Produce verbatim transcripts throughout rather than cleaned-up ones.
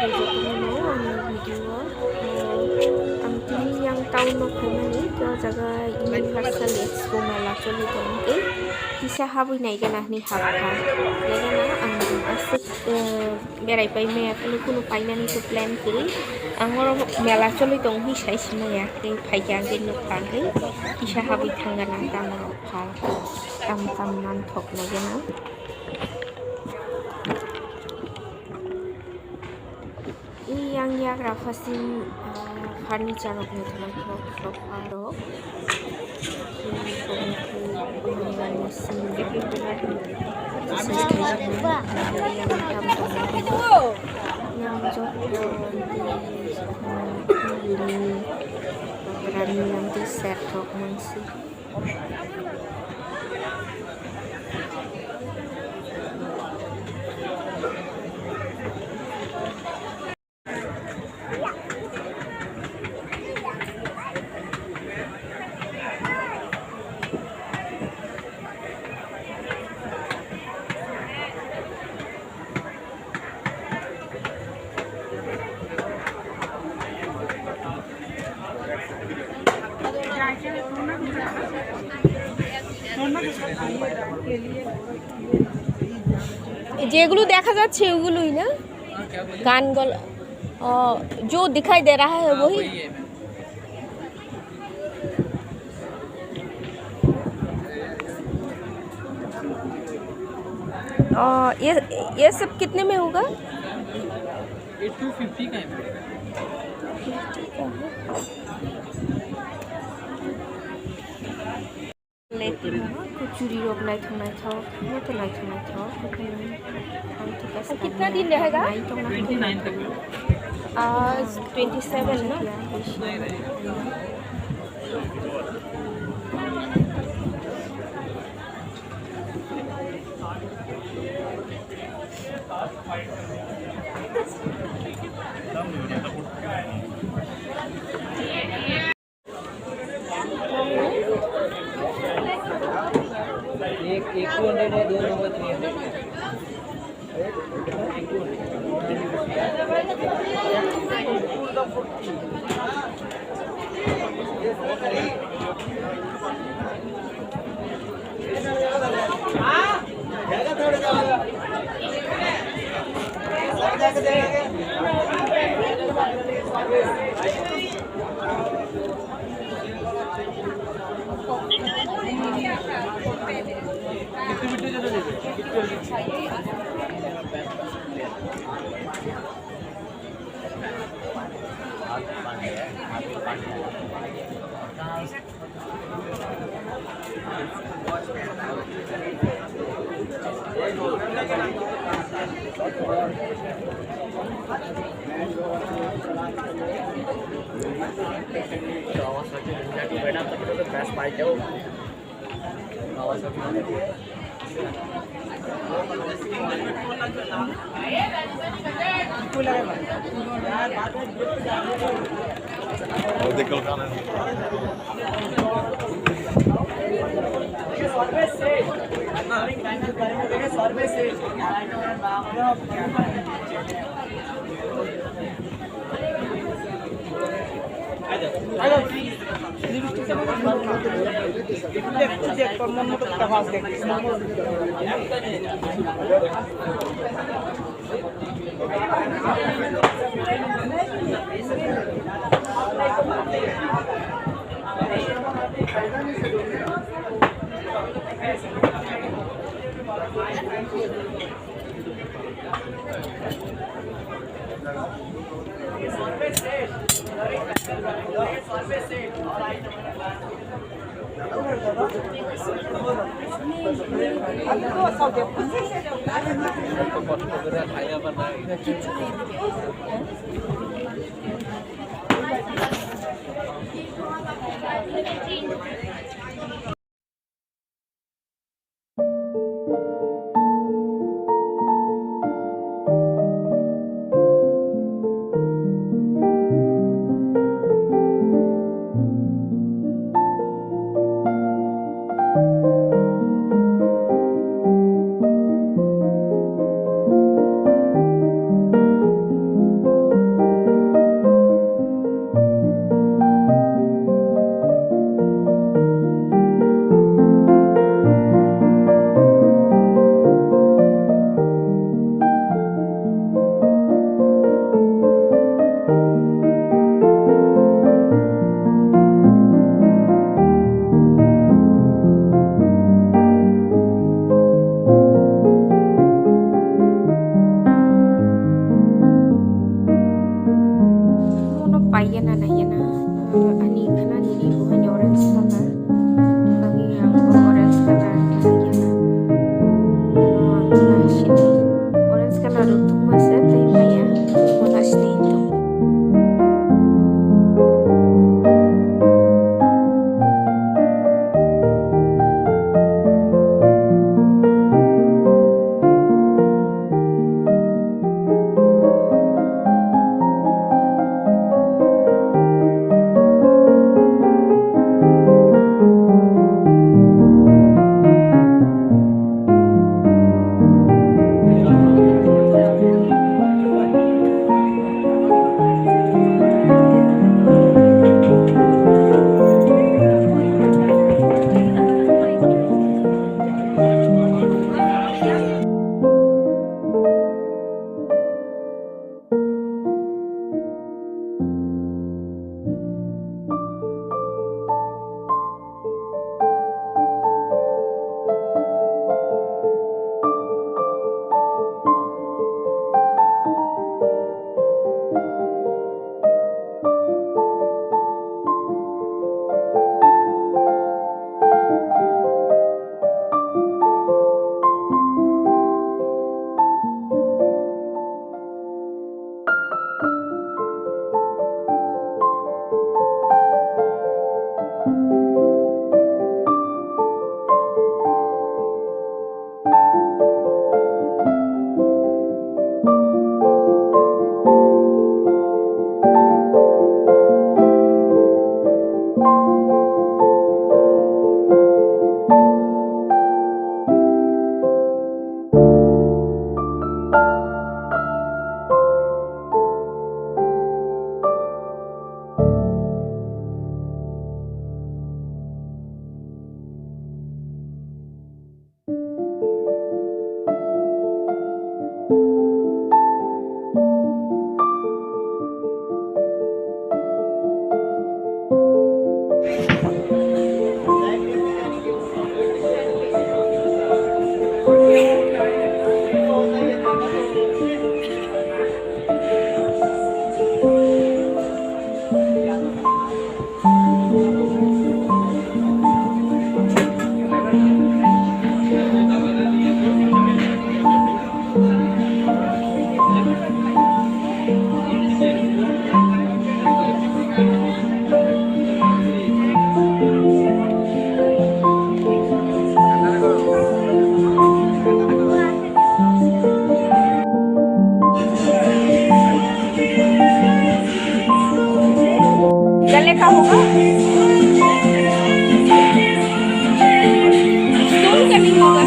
Jotono ang video, eh, ang tini yang town no phaimani, o jaga Universal Expo mela choli tong khe, kisa habwi naigana hwnwi habkha. Naigana ang aswk, eh, berai pai maya, kunu kunu painani se plan kwrwi. Ang oro mela choli tong hwnwi sai simaya, tei phaikha hwnkhe nukha hwnkhe kisa habwi thangana tamo rok phal, tamo tamo manthok naigana. Yang yagra phasin, ah, furniture rok naithok naithok sofa rok. Yang jotto yang set rok mansi. যেগুলো দেখা যাচ্ছে ওগুলোই না, গানগুলো, ও, जो दिखाई दे रहा है वही। ये सब कितने में होगा? ये टू फिफ्टी का है। Leti mo kuchuri rok naithok naithok, moto naithok naithok, ang thik ase. कितना दिन रहेगा? आज ट्वेंटी सेवन ना? एक, एक टू हंड्रेड है, दो number three hundred. Rok tungma se tei maya tungma nasini tong. क्या लिखा होगा? स्टोन कटिंग होगा।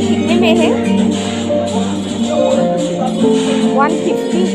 कितने में है? One fifty.